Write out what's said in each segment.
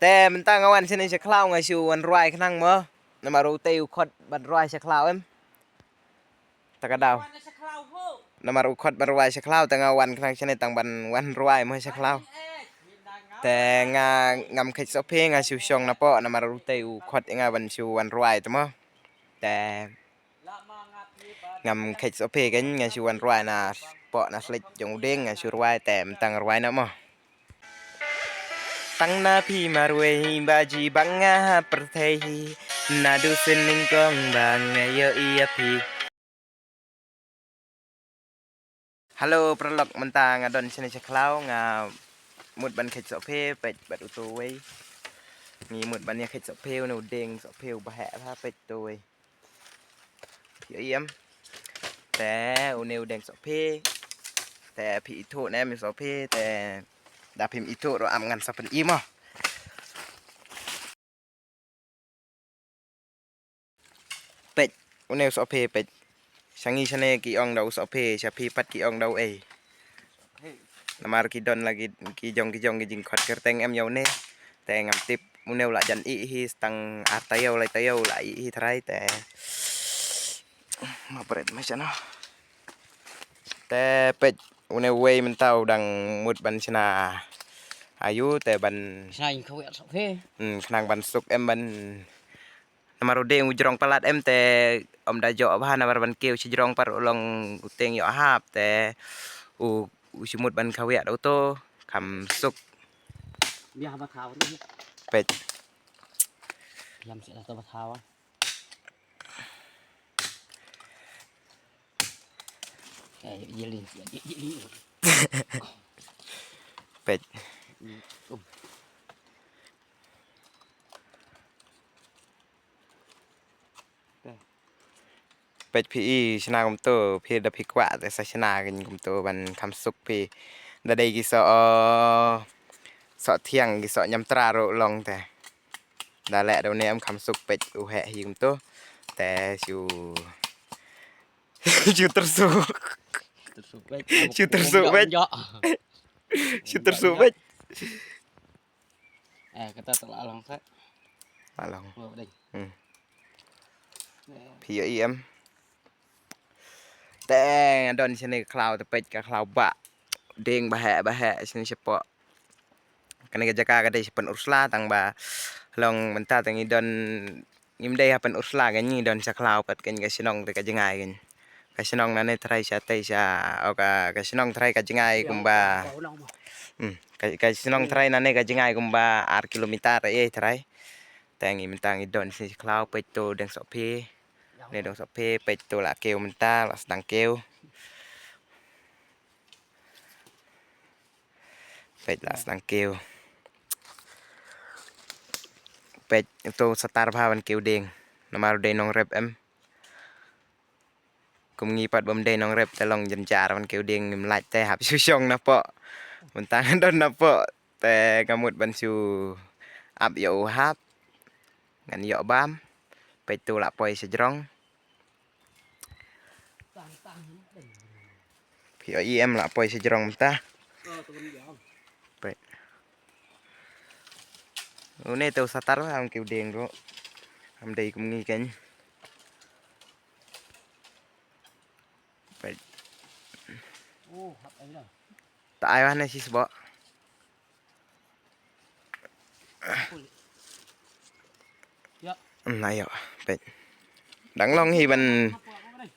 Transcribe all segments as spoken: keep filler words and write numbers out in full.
Te mynta nga wan shane sha khlaw, nga shu wan rwai khnang mo. Namar u tei u khot ban rwai sha khlaw em. Ta ka daw. Namar u khot ban rwai sha khlaw, te nga wan khnang shane tang ban wan rwai mo sha khlaw. Te nga ngam kheit sohphe, nga shu shong napoh, namar u tei u khot ïa nga ban shu wan rwai te mo. Te ngam kheit sohphe kein, nga shu wan rwai napoh na slik jong u dieng, nga shu rwai, te mynta nga rwai noh mo. Tang na phi marwei ba ji bang nga ha pyrthei hi. Naduh sien nyngkong ba nga ïohi ïa phi. Hello paralok, mynta nga don shane sha khlaw, nga mut ban kheit sohphe peit bad uto uwei. Ngi mut ban ïa kheit sohphe, une u dieng sohphe u baheh bha, peit uto uwei. Phi ïohi em. Te une u dieng sohphe. Te phi ithuh ne em sohphe, te da phim ithuh ruh ym ngan sa pyni mo. Peit, une u sohphe peit. Sha ngi shane ki ong da u sohphe, sha phi pat ki ong da u ei. Namar ki don la ki, ki jong ki jong ki jingkhot kyrteng em ïa une. Te ngam tip, une u la jan ih hi, tang ar taïew lai taïew u la ih hi tharai te. Ma pret ma shano. Te peit, une uwei mynta u dang mut ban shna ayu, te ban shna ïngkhaweh sohphe. Hmm, khnang ban suk em ban. Namar u dieng u jrong palat em, te ym da joh bha, namar ban kiew shi jrong pat u long u tieng ïoh hap, te u, u shu mut ban khaweh da uto, kham suk. Biang ba thaw. Peit. Lam sih da to ba thaw. Eh, jeli, jeli. Peit. Peit phi i shna kumto, phi da phi kwah te sa shna kein kumto ban kham suk phi. Da dei ki soh, soh thiang, ki soh ñiamtra ruh long te. Da leh da une em kham suk, peit u heh hi kumto. Te shu, shu tyrsuk. Tyrsuk peit. Shu tyrsuk peit. Shu tyrsuk peit. Eh, kata tu la long sa. La long. Hmm. Phi ïohi em. Te nga don shane ka khlaw, te peit ka khlaw ba dieng baheh baheh shane shapoh. Kane ka jaka ka dei sha Pynursla, tang ba long mynta te ngi don, ngim dei ha Pynursla kein, ngi don sha khlaw pat kein, ka shnong te ka jngai kein. Ka shnong nane tharai sha tei sha, o ka, ka shnong tharai ka jngai kumba. Hmm, ka, ka shnong tharai nane ka jngai kumba ar kilometer ei tharai. Te ngi mynta ngi don sha khlaw, peit to dieng sohphe. Ne dieng sohphe, peit to la kiew mynta, la sdang kiew. Peit la sdang kiew. Peit uto satar bha ban kiew dieng. Namar u dei nongrep em. Kum ngi pat bym dei nongrep te long jynjar ban kiew dieng, ngim lait te hap shu shong napoh. Mynta nga don napoh te nga mut ban shu ap ïa u hap. Ngan ïoh bam. Peit to la poi sha jrong. Phi ïohi em, la poi sha jrong mynta. Peit. Une te u satar ba ym kiew dieng ruh. Ym dei kum ngi kein. Peit. Ta ai ba ne shi sboh. Na ïoh, peit. Dang long hi ban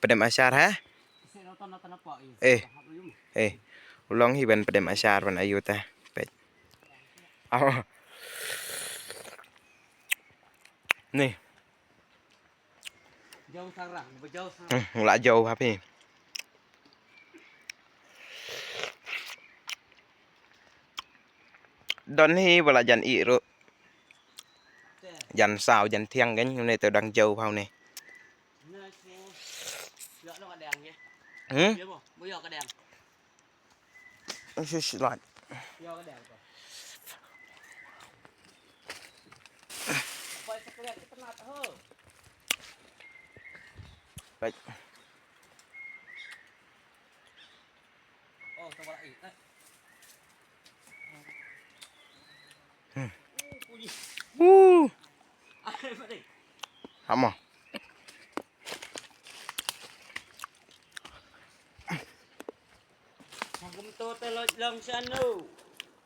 pdem ashar ha? Eh. Eh. U long hi ban pdem ashar ban ayu ta. Peit. Au. Ni. Hmm, la jaw ha phi. Don hi ba la jan ih ruh. Jan saw, jan thiang kein, une te dang jaw ha une. Hmm? Shush, lait. Lait. Hmm. Hamo.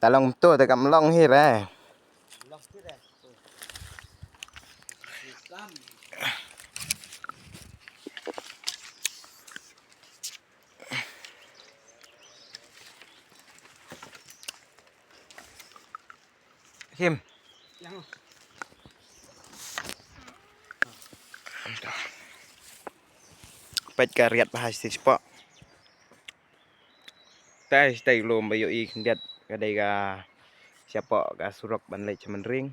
Ta long to ta kam long hi re. Him. Peit ka riat bha shi spot. Tei tei lum ba ïohi khyndiat ka dei ka shapoh ka surok ban leit sha Mynring.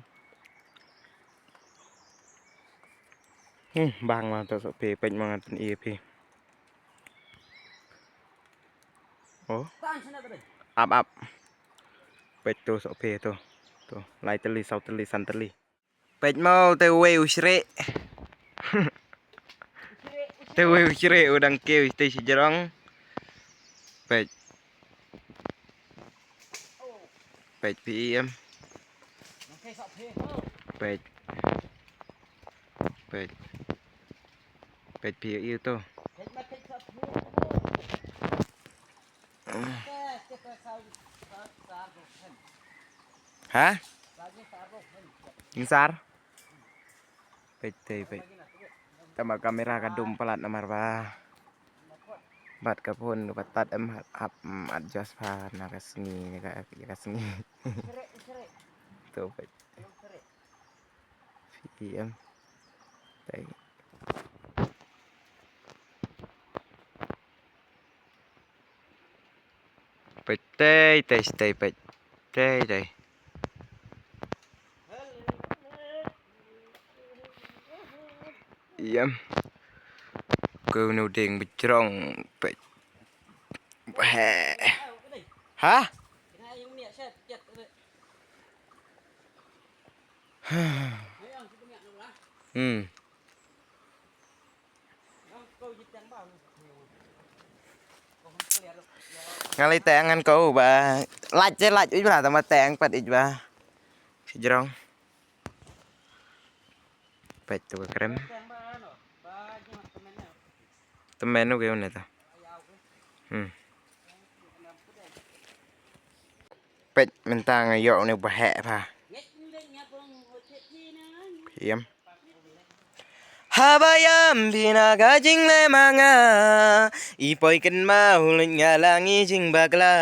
Hmm, bang ma to soh phi, peit ma ngan pyni phi. Oh. Ap ap. Peit to soh phi to. To, lai tylli, saw tylli, san tylli. Peit mo te uwei u shreh. Te uwei u shreh u dang kiew te shi jrong. Peit. Peit phi em. Peit. Peit. Peit phi ïohi to. Ha? Jingsar? Peit te peit. Tang ba kamera ka dum palat namar ba. Bad ka phone ka patat em hap, hap, mm, adjust bha na ka sngi, na ka, na ka sngi. To peit. Phi em. Tei. Peit tei tei tei peit. Tei tei. Ïam. Ko nu ding bejrong peit. He. Ha? Hmm. Nga lei teng ngan ko ba lait te lait uj ba tang ba teng pat uj ba. Shi jrong. Peit to ka krem. Tymmen u ke une ta. Hmm. Peit mynta nga ïoh une ba heh pha. Ïam. Haba ïam phi na ka jingleh ma nga, i poi kynmaw lut nga la ngi jingbakla.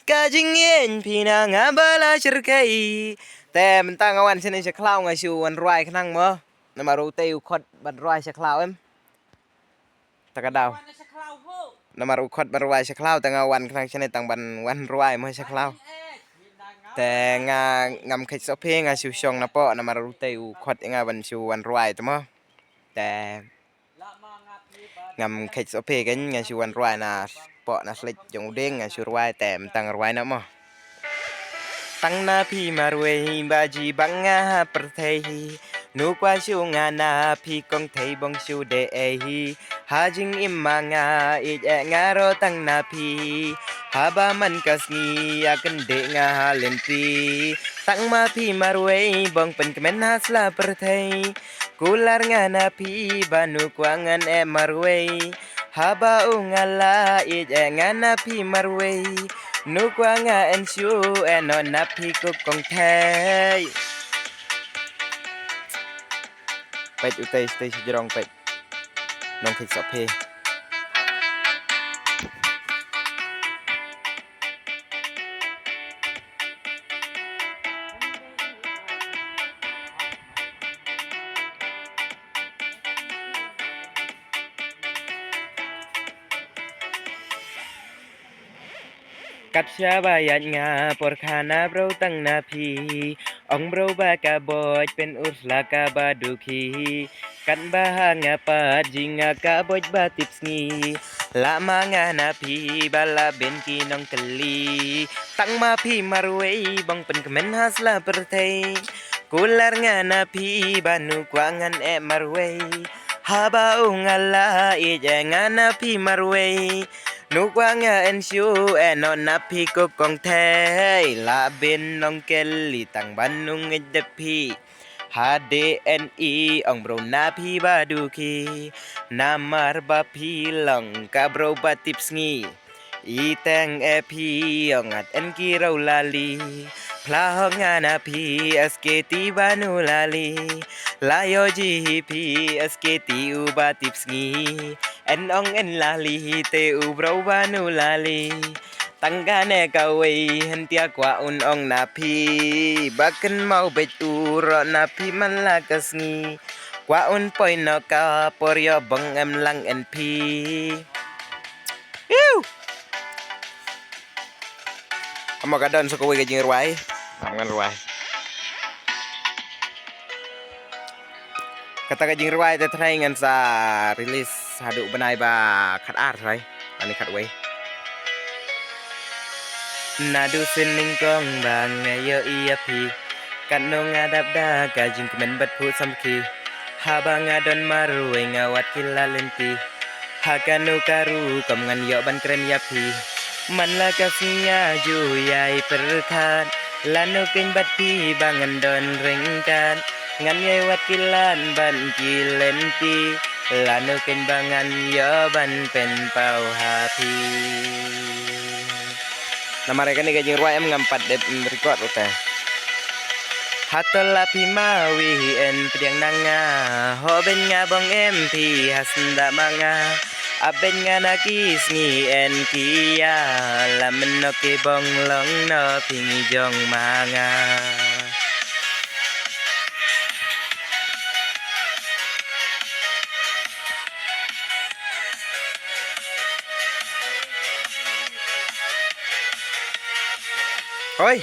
Ka jingïeng phi na nga ba la shyrkhei. Te mynta nga wan shane sha khlaw nga shu wan rwai khnang mo. Namar u tei u khot ban rwai sha khlaw em. Ta ka daw. Namar u khot ban rwai sha khlaw, te nga wan khnang shane tang ban wan rwai mo sha khlaw. Te nga ngam kheit soh phi nga shu shong na poh namar u tei u khot nga ban shu wan rwai te mo. Te ngam kheit soh phi kein nga shu wan rwai na poh na slik jong u dieng nga shu rwai te mynta nga rwai noh mo. Tang na phi marwei ba jubab nga ha pyrthei. Nukwa shu nga na phi kong thei bong shu de ei. Ha jingim ma nga ïeit eh nga ro tang na phi. Haba man ka sngi ïa kyndit nga ha lynti. Tang ma phi marwei bong pynkmen ha sla pyrthei. Kular nga na phi ba nukwa ngan eh marwei. Haba u nga la ïeit eh nga na phi marwei. Nukwa nga en shu eh noh na phi ko kong thei. Peit u tei tei shi jrong peit. Nong kheit soh phi. Kat shaba ïaid nga por khana bro tang na phi. Ong bro ba ka boj pynur sla kaba dukhi. Kat ba ha nga pat jing nga ka boj ba tip sngi. La ma nga na phi ba la ben ki nongkylli. Tang ma phi marwei bong pynkmen ha sla pyrthei. Kular nga na phi ba nukwa ngan eh marwei. Haba u nga la ïeit eh nga na phi marwei. Nukwa nga en shu eh noh na phi ko kong thei. La ben nongkylli tang ban nung ïeit da phi. Hadien i ong bro na phi ba dukhi, namar ba phi long ka bro ba tip sngi. I teng e phi ong at en ki rau lali, phla hong nga na phi S K T ba nu lali. La yo ji hi phi S K T u ba tip sngi, en ong en lali hi te u bro ba nu lali. Tang kane kawei hyntia kwah un ong na phi, ba kynmaw beit u ro na phi man la ka sngi. Kwah un poi noh ka por ïoh bang em lang en phi. Iu! Amo ka don sa kawei ka jingrwai. Ngam ngan rwai. Kata ka jingrwai te trai ngan sa release haduh bnai ba khat ar trai. Ani khat wei. Naduh sien nyngkong ba nga ïohi ïa phi, katno nga dap da ka jingkmen bad phuh samrkhie. Haba nga don marwei nga wad ki lad lynti, ha kano ka rukom ngan ïoh ban kren ïa phi. Man la ka sngi nga ju ïai pyrkhat, lano keiñ bad phi ba ngan don ryngkat. Ngan ïai wad ki lad bad ki lynti, lano keiñ ba ngan ïoh ban pynpaw ha phi. Namar kane ka jingrwai em ngam pat dep record ruh te. Hato la phi ma wi en pdiang na nga, hobeiñ nga bong em phi hasnda ma nga. Abeiñ nga na ki sngi en ki ïa, la mynno ki bong long noh phi ngi jong ma nga. Hoi.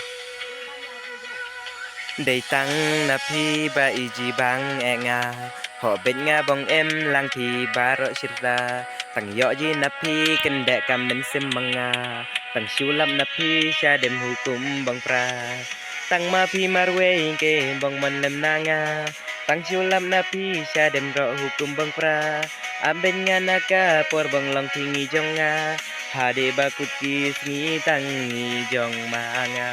Dei tang na phi ba i ji bang eh nga. Hobeiñ nga bong em lang phi baroh shirta. Tang ïoh ji na phi kyndeh ka mynsiem ma nga. Tang shu lap na phi shadem hukum bong pra. Tang ma phi marwei ke bong mon lem na nga. Tang shu lap na phi shadem roh hukum bong pra. Abeiñ nga na ka por bong long phi ngi jong nga. Hadien ba kut ki sngi tang ngi jong ma nga.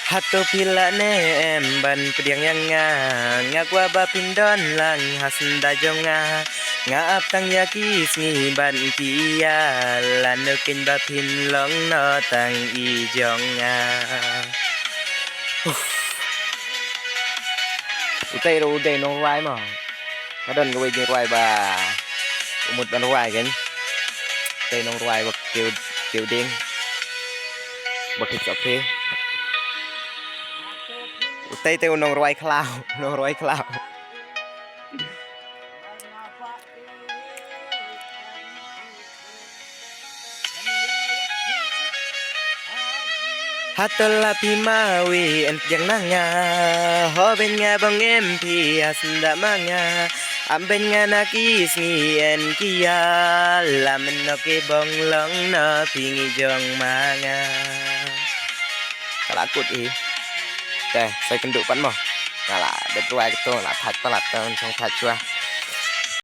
Hato phi lah ne em ban pdiang ïa nga, nga kwah ba phin don lang hasnda jong nga. Nga ap tang ïa ki sngi bad ki ïa, lano keiñ ba phin long noh tang i jong nga. Uf. Utai ruh u dei nongrwai mo. Ka don kawei jingrwai ba u mut ban rwai keiñ. Utai nongrwai ba kiew, kiew ding. Ba kiew sop phi. Utai te u nongrwai khlaw, nongrwai khlaw. Hato la phi ma wi en pdiang na nga, hobeiñ nga bong em phi hasnda ma nga. Abeiñ nga na ki sngi en ki ïa, la mynno ki bong long noh phi ngi jong ma nga. Ka la kut i. Te, sa ïakynduh pat mo. Nga la dep rwai kito, nga la thait palat, te un shong thait shuwa.